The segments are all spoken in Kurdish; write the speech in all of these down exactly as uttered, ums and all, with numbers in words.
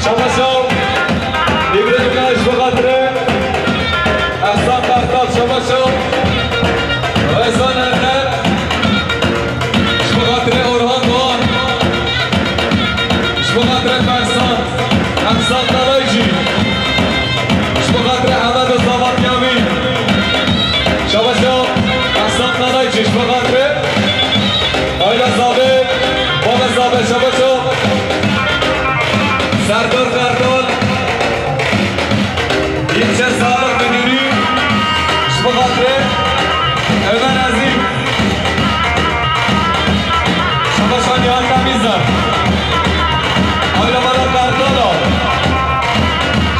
Şabaşo, Îbrahîm Kaya ji bo xatirê Ehsan Kartal, şabaşo, Ehsan Erner, ji bo xatirê Orhan Doğan, ji bo xatirê Behsan, Ehsan Kalaycî, ji bo xatirê Ehmed Zava Piyavî, şabaşo, Ehsan Kalaycî, ji bo xatirê Ayla Zabe, Baba Zabe, şabaşo. Serdar Kartal, ilçe sağlık müdürü, ji bo xatirê Ömer Ezîm. Şabaşa Nihat Temizler. Ayla Bala Kartal.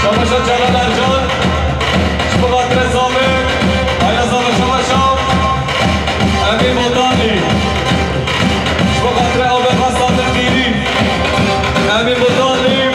Şabaşa Celal Ercan. Ji bo xatirê Zame. Ayla Zame şabaşa. Emîn Botanlî. Ji bo xatirê Abexa Sadir Dîrî. Emîn Botanlî.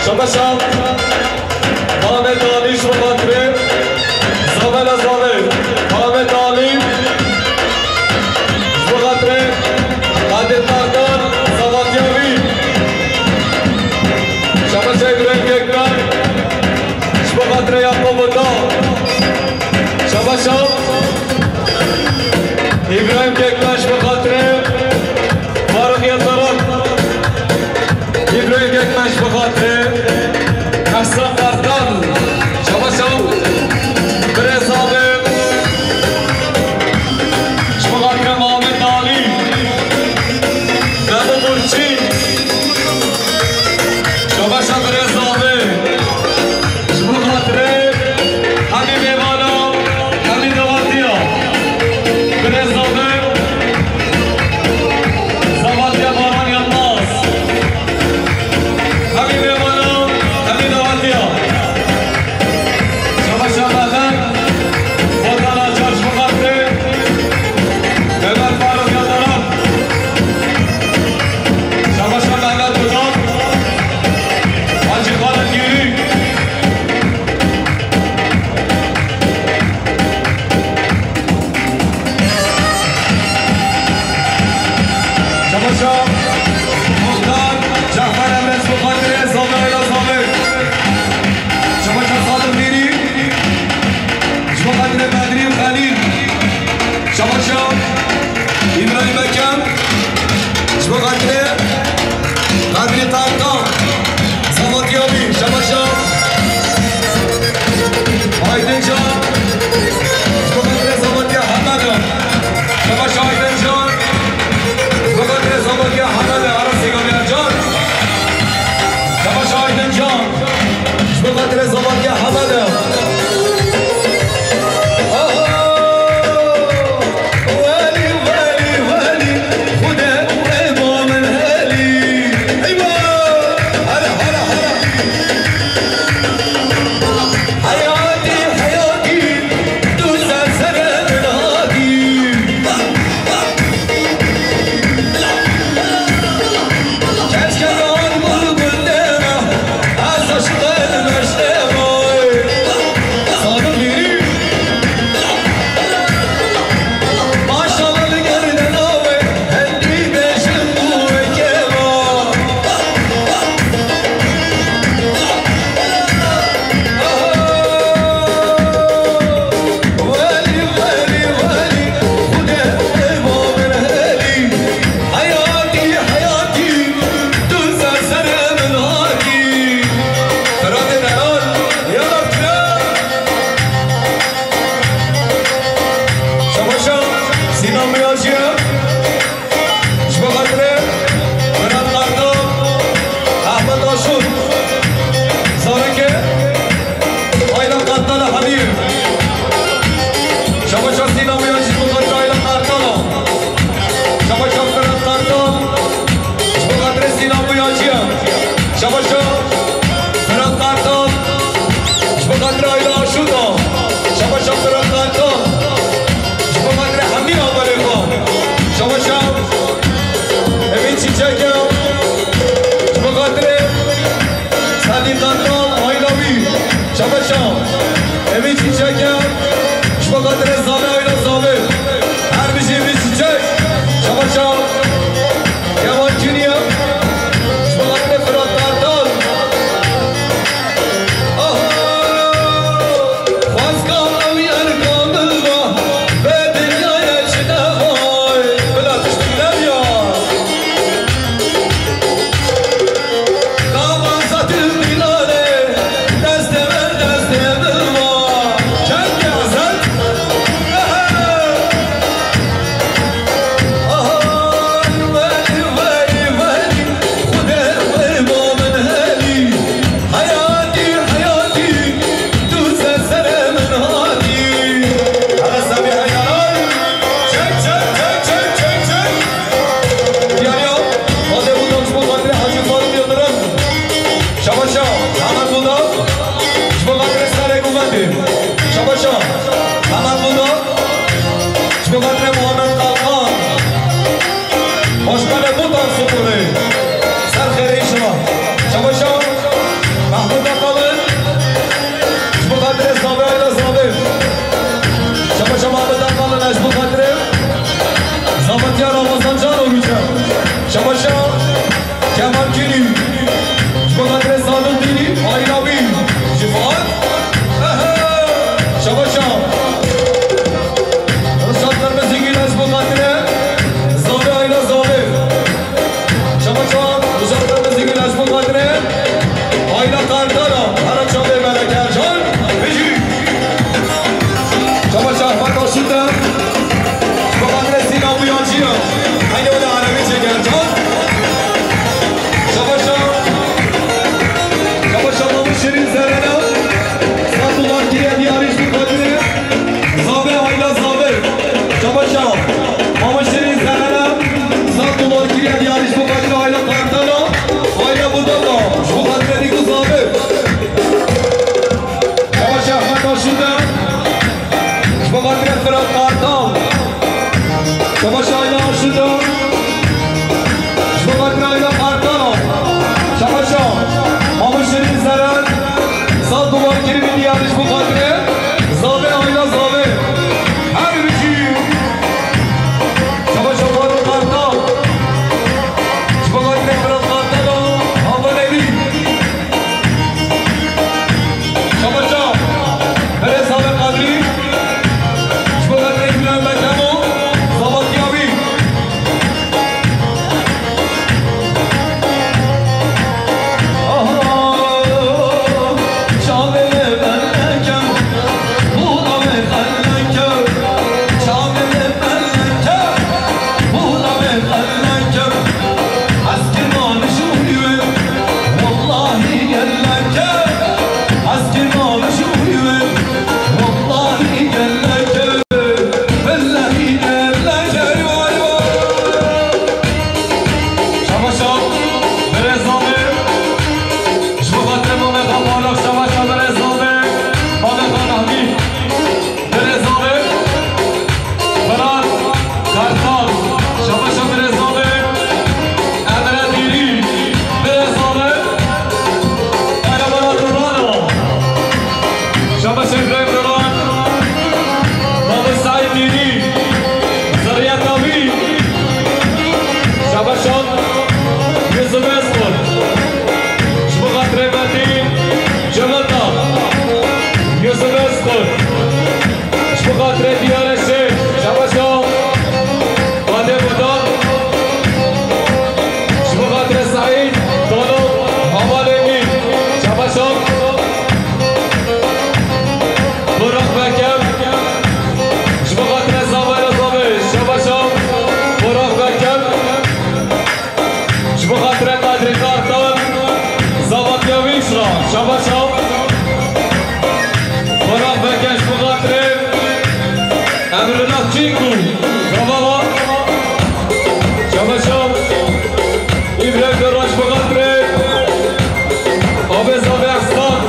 Şabaşa Ahmet Ali ji bo xatirê Zavela Zavê. Ahmet Ali ji bo xatirê Qadir Tarkan, Zavatiya wî. Şabaşa Îbrahîm Gökmen ji bo xatirê Yakup Bunda. Şabaşa Îbrahîm Gökmen ji bo xatirê Faruk Yildirim. Îbrahîm Gökmen ji bo xatirê Ehsan Kartal. Şabaşa Birêz Zavê. Ji bo xatirê Muhammed Ali. Memo Burçî. Şabaşa Birêz Zavê. Ji bo xatirê hemî mêvana, hemî dawetiya. Birêz Zavê, Zavatiya Baran Yilmaz. Hemî mêvana, hemî dawetiya. Şabaşa Mehmet, Vatan Acar ji bo xatirê Mehmet Faruk Yildirim. Şabaşa Mehmet Budak, Hacî Xalid Gîrî. Şabaşa Muxtar Cafer Emre ji bo xatirê Zavê Ela Zavê. Şabaşa Sadık Mîrî ji bo xatirê Bedrî Xelîl. Şabaşa Îbrahîm Ekem ji bo xatirê Kadrî Tarkan. Zavatiya wî. Şabaşa Aydın Can ji bo xatirê Zavatiya heme de. Şabaşa Aydın Can ji bo xatirê Zavatiya heme de. Ara Sêgamî Ercan. Şabaşa Aydın Can. Ji bo xatirê Zavatiya heme de. Aha! Welî, welî, welî, Xude eba min helî. Eywa! Hele, hele, hele. Heyatî, heyatî, tu ser serê min hatî. Welî, welî, welî, Xude eba min helî. Heyatî, heyatî, tu ser serê min hatî. Firatê delal, ya Rab, ya. Şabaşa Sînan Beyazcı. Ji bo xatirê Firat Kartal, Ahmet Aşur, zarokê Ayla Kartal hemî. Şabaşa Sînan Beyazcî ji bo xatirê Ayla Kartal. Şabaşa Firat Kartal, ji bo xatirê Sînan Beyazcî. Şabaşa Firat Kartal, ji bo xatirê Ayla Aşur. Şabaşa Firat Kartal. Ji bo xatirê hemî amelê xwe. Şabaşa Emîn Çîçek e. Ji bo xatirê Sedî Kartal, aîla wî. Şabaşa Emîn Çîçek e. Ji bo xatirê Zavê, aîla Zavê. Her bijî Emîn Çîçek. Şabaşa Kemal Çiniye. Ji bo xatirê Firat Kartal. Aha! Xwezka ew yer kamil ba, vê dinyayê çi ne vay, bila tiştik nebiya. Gava zat û Bîlalê, destê min, destê min ba, çend ezet. Aha, welî, welî, welî, Xwedê wê bo min helî. Heyatî, heyatî, tu ser serê min hatî. Hele Semî Heydaray. Çek, çek, çek, çek, çek, çek. Diyariya, Xwedê Budak ji bo xatirê Hacî Faruk Yildirim. Şabaşa, Mehmet Budak, ji bo xatirê serê guvendê. Şabaşa, Mehmet Budak, ji bo xatirê Muhammed Kalkan. Başkanê Budak Sporê. Ser xêrê inşallah. Şabaşa. Şabaş çaw. Xora veke ji bo xatirê Emrullah Çîkû. Gava wa. Şabaş çaw. Îbrahîm Dora ji bo xatirê Abê Zavê Ehsan.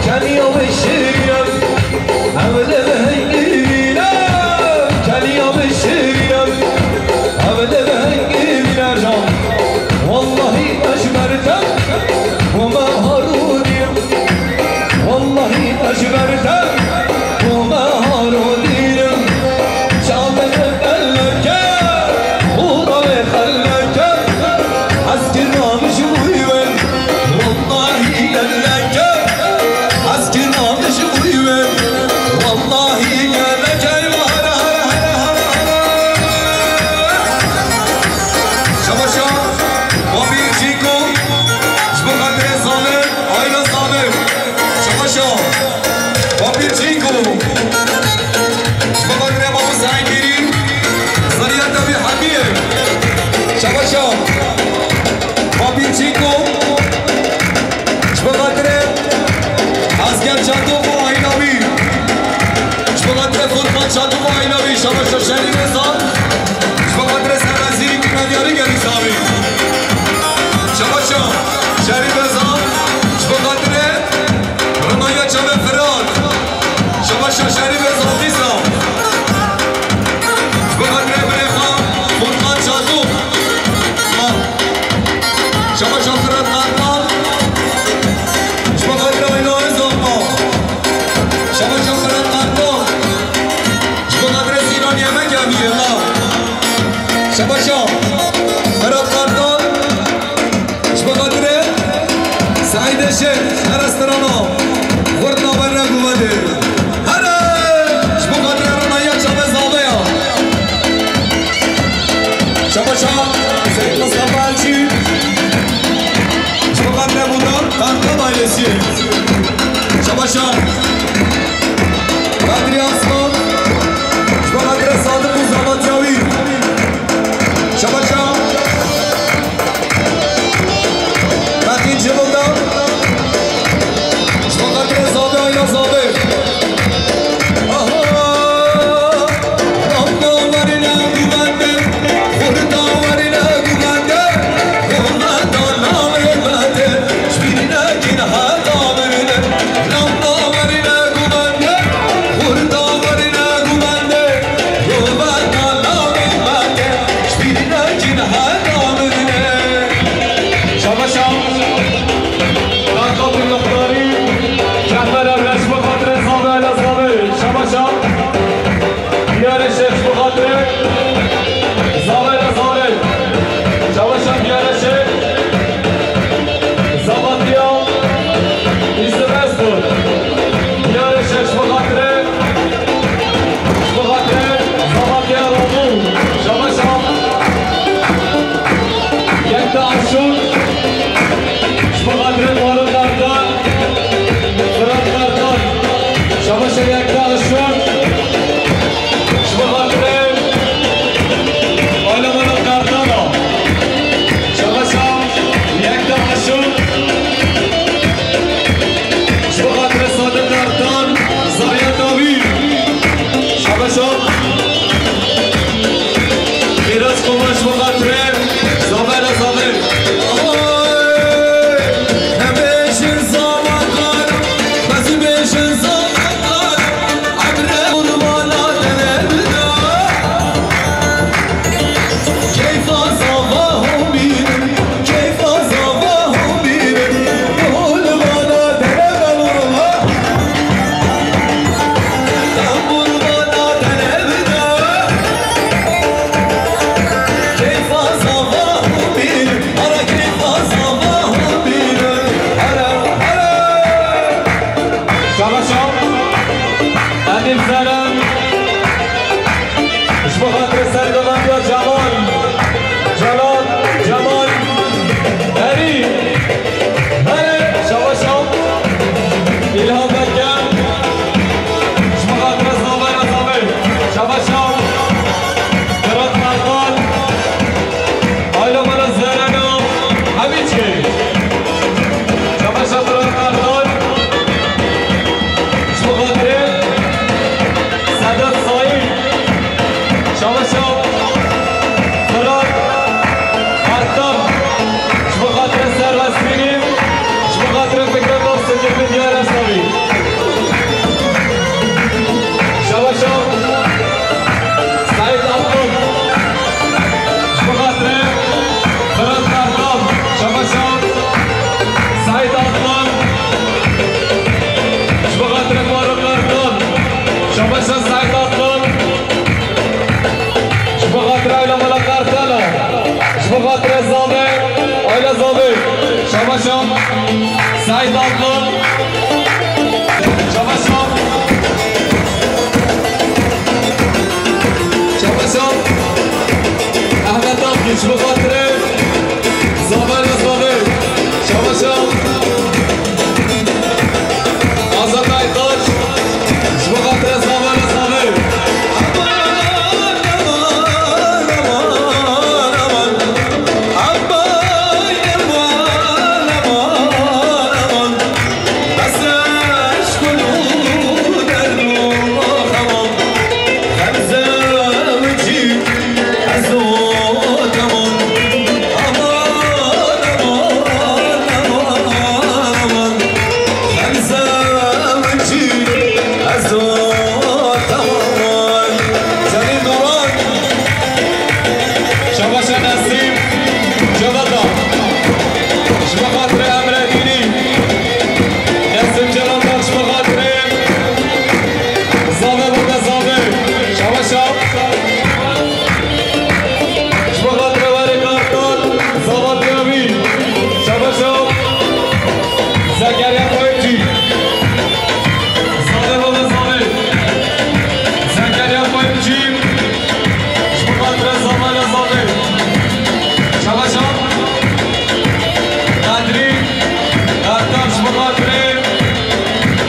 Keniya wê şirîn e, ew li vengî vîne. Keniya wê şirîn e, ew li vengî vîne can. Wallahî ez ji ber te bûme harûdî. Wallahî ez ji ber te bûme harûdî. Çavê min beleke, xûra wê xeleke. Ez kirnam ji wî wê, wallahî geleke. Ez kirnam ji wî wê, wallahî geleke. Hara, hara, hara, hara, hara. Şabaşa, Bobî Çîko, ji bo xatirê Zalê, aîla Zalê. Şabaşa, Bobî Çîko. Ji bo xatirê Babo Zengîrî, Zariyeta Bî Hemiyê. Şabaşa. Bobî Çîko. Ji bo xatirê Asker Çato û aîla wî. Ji bo xatirê Furkan Çato û aîla wî. Şabaşa Şerîf Ezan. Ji bo xatirê Serwezîrî Kîmyadiyarî Gerî Zavî. Şabaşa Şerîf Ezan. Ji bo xatirê Rinaya çavê Firat. Şabaşa Şerîf Ezan dîsa. Ji bo xatirê birê xwe Furkan Çato. Şabaşa Firat Kartal. Ji bo xatirê Ayla Ezan. Şabaşa Firat Kartal. Ji bo xatirê Sînan Yemek Emî, la. Şabaşa Firat Kartal. Ji bo xatirê Seîdê Şêx, here strana, xurt navbere guvendê. Here! Ji bo xatirê Rinaya çavê Zaveya. Şabaşa Seîd Mustafa Elçî. Ji bo xatirê Mudan Kartal ailesî. Şabaşa Kadrî Aslan. Ji bo xatirê Sadiq û Zavatya wî. Şabaşa Metin Cıvıldak. Ji bo xatirê Zavê, aîla Zavê. Aha! Namna werine guvende, xurda werine guvende, guvenda navê mete, ji bîr nekin heta mirine. Namna werine guvende, xurda werine guvende, guvenda navê mete, ji bîr nekin heta mirine. Şabaşa. Kartal Muxtarî, Kehmer Evreş, ji bo xatirê Zavê, aîla Zavê. Şabaşa. Diyarê Şêx, ji bo xatirê Zavê, aîla Zavê. Şabaşa Diyarê Şêx. Zavatiya Îzmir Espor. Diyarê Şêx, ji bo xatirê Ji bo xatirê Zavatiya Ramû, şabaşa Yekta Aşûr. Ji bo xatirê Faruk Kartal, Firat Kartal, şabaşa Yekta Aşûr. Ji bo xatirê Alemana Kartala, şabaşa Yekta Aşûr. Ji bo xatirê Sadiq Kartal, Zariyeta wî. Şabaşa. Mîras Komaş ji bo xatirê Zavê, aîla Zavê. Oy! Nebêjin Zava Kara, ez bêjin Zava Kara. Emre qurbana dene bida. Keyfa zava homînin, keyfa zava homînin. Qurbana dene bida. Qurbana dene bida. Keyfa zava homînin, ara keyfa zava homînin. Ara, ara. Şabaşa Edîb Zeren. Ji bo xatirê sergovendiya Cemal, Celal, Cemal, Herî, Herî, şabaşa. Îlham Beker. Ji bo xatirê Zavê, aîla Zavê. Şabaşa. Firat Kartal. Aîla me ne Zerena. Hemî çê. Seîd Adnan. Çabaşa. Çabaşa. Ahmet Akgün, ji bo xatirê Zavê re zavê. Çabaşa. Azad Aytaç. Ji bo xatirê Zavê re zavê. Aman, aman, aman, aman. Şabaşa Nesîm, Cevada. Ji bo xatirê Emre Dînî. Nesîm Cevada, ji bo xatirê Zavê, baba Zavê. Şabaşa. Ji bo xatirê Warê Kartal, Zava Diyawî. Şabaşa. Zekeriya Koyuncu. Zavê, baba Zavê. Zekeriya Koyuncu. Ji bo xatirê Zavê re zavê. Şabaşa. Kadrî. Ertem, ji bo xatirê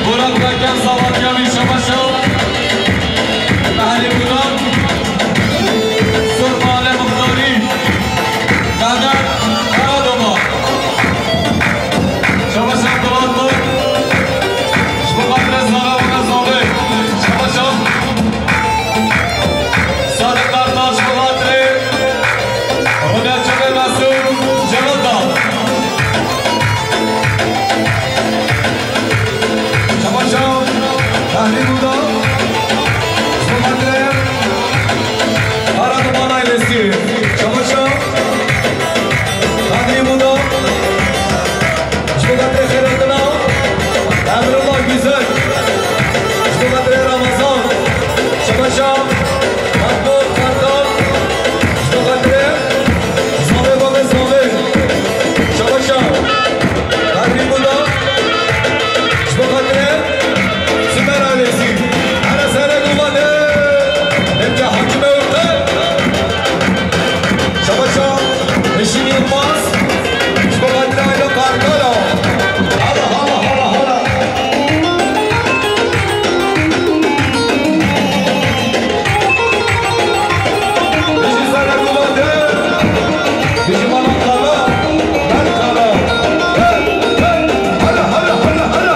Burak Bekem, Zava Diyawî. Şabaşa. Behrî Budak. Surmale Muxtarî. Mehmet Karadoma. Şabaşa Abdullah Abbas. Ji bo xatirê Zara û Nezavê. Şabaşa. Sadiq Kartal, ji bo xatirê Hunerçî Mesûd Cevat da. Şabaşa Behrî Budak. Ji bo xatirê Karadoma ailesi. Şabaşa Behrî Budak. Ji bo xatirê Xêretina Emrullah Güzel. Ji bo xatirê Ramazan. Şabaşa Mahmut Kartal. Ji bo xatirê Zavê, bavê Zavê. Şabaşa Behrî Budak. Ji bo xatirê Sümer ailesi. Here sere guvane. Lemke Hakime Urte. Şabaşa Eşin Yılmaz. Ji bo xatirê Ayla Karkala. Hala, hala, hala, hala. Bijî sere guvane. Bijî mala kala. Ber kala. Hey, hey. Hala, hala, hala, hala.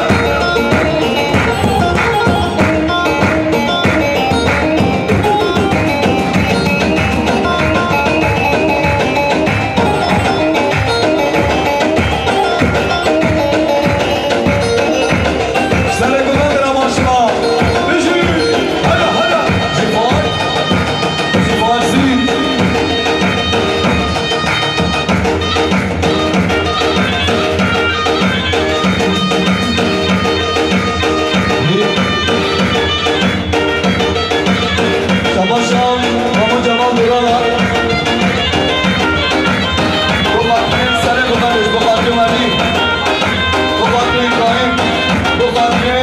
Serê guhê dira maşima. Bijî. Hala, hala. Cîfar. Cîfar zî. Şabaşa Mamo Cemal Duralar. Bu xatirê serê xwe, bu xatirê Welî, bu xatirê Îbrahîm, bu xatirê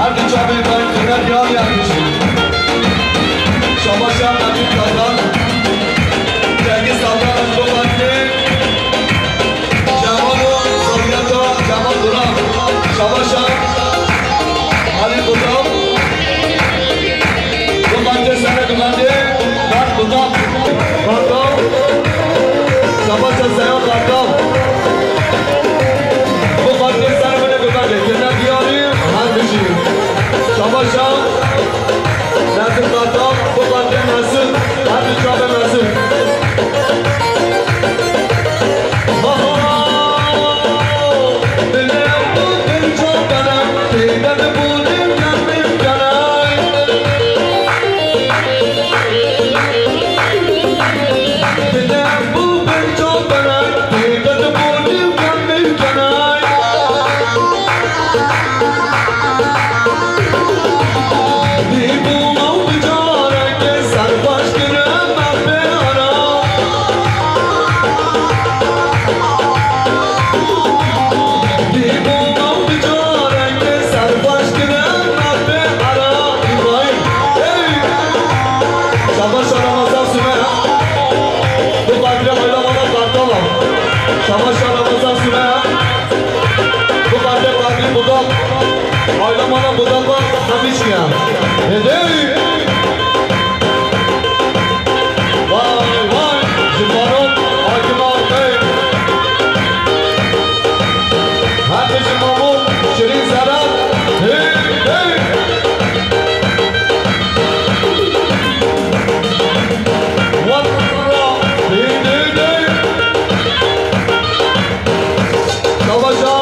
her du çavê Îbrahîm, xîret yar yar bêjin. Şabaşa Necîb Kazan, Cengiz Saltan, bu xatirê Cemal û zewiyeta Cemal Duran. Şabaşa Alî Kutal. Bi xatirê serê gumendê Mert Kutal. Kartal. Şabaşa Seyad Kartal. Bi xatirê serê gumendê. Kêne diyarî her bijî. Şabaşa Nesîm Kartal, bu xatirê Mesûd, her du çavê Mesûd. Hêdî! Vay, vay, ji Farok Hakîm Altay. Her tişt ji Mamo Şirîn Serap. Hêdî! Warra, hêdî, hêdî! Şabaşa.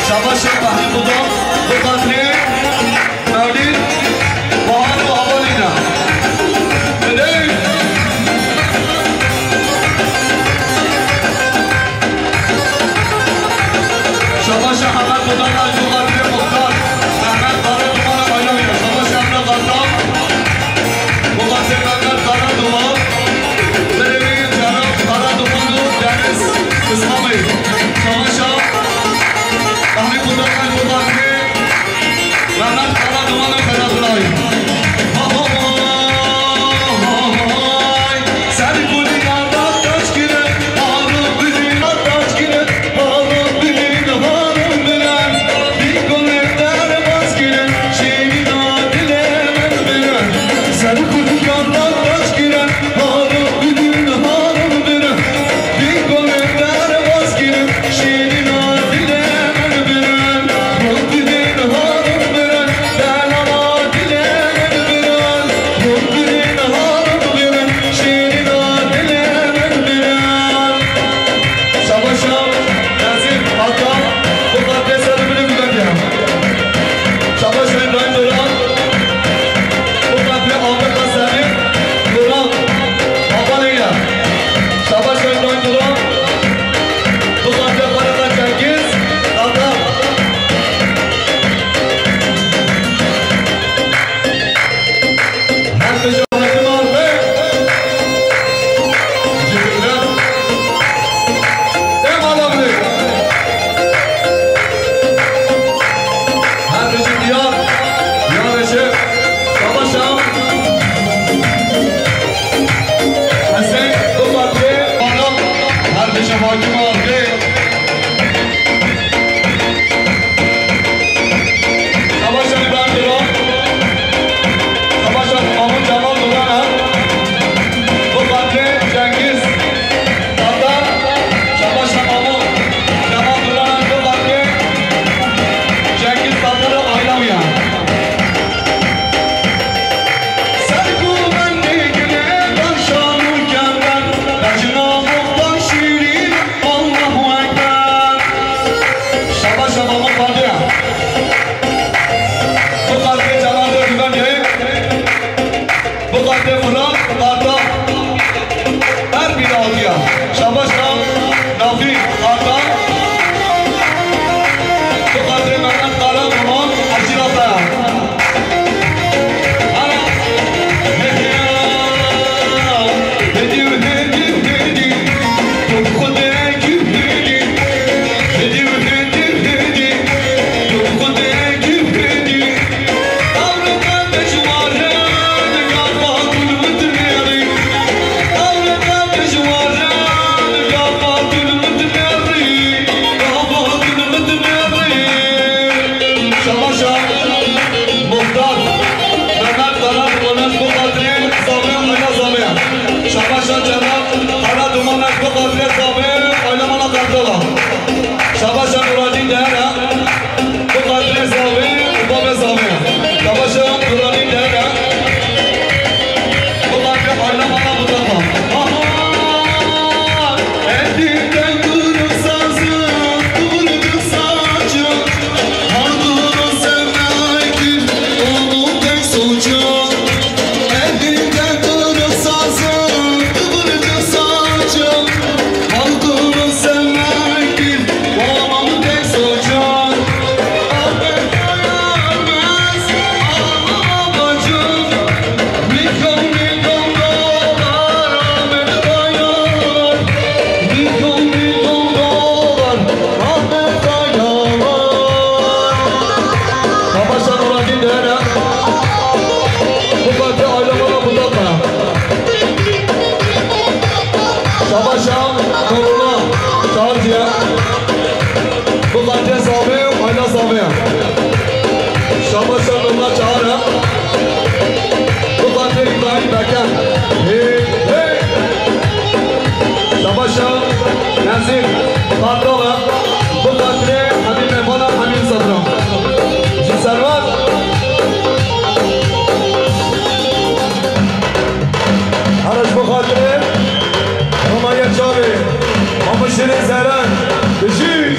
Şabaşa Behlî Budak, bu qadrê Mewlîd, Bahar û Avalîna. Hêdî. Şabaşa Mehmet Budak, bu qadrê Muxtar. Mehmet Karaduman, aylawîna. Şabaşa Emre Kartal. Muqaddem Mehmet Karaduman, Mirevî Cenab Karaduman û Deniz Islamî. Şabaşa Behlî Budak, Muqaddem Mehmet Karaduman û Karaduman. Vay, vay, vay, vay. Serî kulî yarda taç kire, halo bilî yarda taç kire. Şabaşa Nezîr Hakan, bu qadrê ser bile güven ya. Şabaşa İbrahim Duran, bu qadrê Ahmet Hasanî, Duran, Hakan Eylem. Şabaşa İbrahim Duran, bu qadrê Karadan Cengiz, Hakan. Her tişt Hakim Altay. Cibirden. Em alamri. Her tişt Diyar. Diyar Eşe. Şabaşa. Hesen, bu qadrê. Her tişt Hakim Altay. Şabaşa Îbrahîm Duran, şabaşa Mahmûd Cemal Duran e, bu qadrê Cengiz Tatar, şabaşa Mahmûd Cemal Duran e, bu qadrê Cengiz Tatar û aîla wî ye. Ser ku mendê gilê berşan û kember, bejna Muxtar Şîrîn, Allahu Ekber. Şabaş, şabaş, bu qadrê. Bu qadrê Cemal Dökmen ye. Bu qadrê Fırat Kartal. Her bir altıya. Şabaş, Nafi Kartal. Bu qadrê Mehmet Karaduman, Ercî Rata. Şabaşa Muxtar Mehmet Karadumanek, bu qadrê Zame, aîla Zame. Şabaşa Cemal Karadumanek, bu qadrê Zame, aîla mala Kartala. Şabaşa Nuradîn Dere, bu qadrê Zame, babê Zame. Şabaşa Nuradîn Dere, bu qadrê aîla mala Mustafa. Aha! Şabaşa Nuradîn Dere. Bu qadrê aîla mala Mustafa. Şabaşa Nurullah Çağırcı'ya. Bu qadrê sağ Şah Nezîr Kartal e, bi xatirê Hemî Mevana Hemî Sedra. Ji Servet. Her ji bo xatirê Romanya Çavê, Mamoşîrê Zeren, dijî.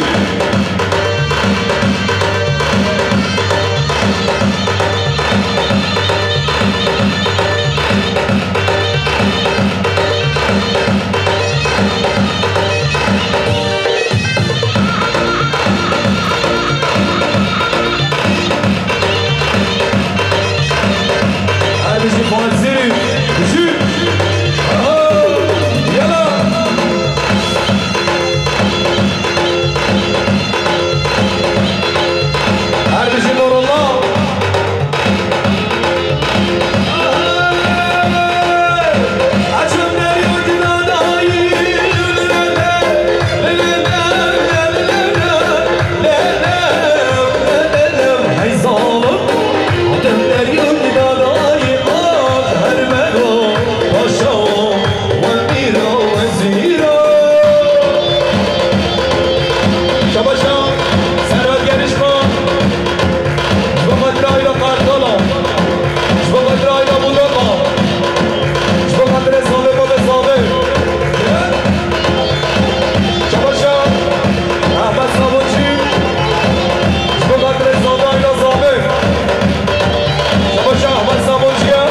Her bijî Fazilî, bijî. Aha, yala. Her bijî Nurullah. Şabaşa, Serhat Gerişman. Ji bo xatir aîla Kartala. Ji bo xatir aîla Budaka. Ji bo xatirê Zavê, Babê Zavê. Şabaşa, Ehmed Sabunçî. Ji bo xatirê Zavê, aîla Zavê. Şabaşa, Ehmed Sabunçî ye.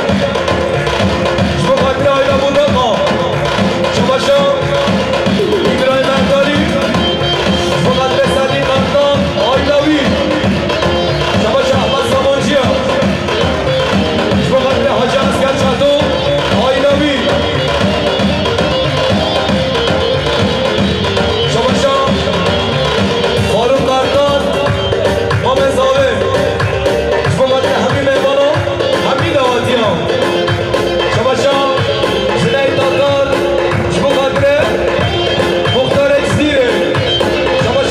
Ji bo xatirê aîla Budaka. Şabaşa, Îbrahîm Erdarî. Ji bo xatirê Sedî Kartal, aîla wî. Şabaşa, Ehmed Sabunçî ye. Ji bo xatirê Hacî Esker Çato, aîla wî. Şabaşa, Farûk Kartal, Mamê Zavê.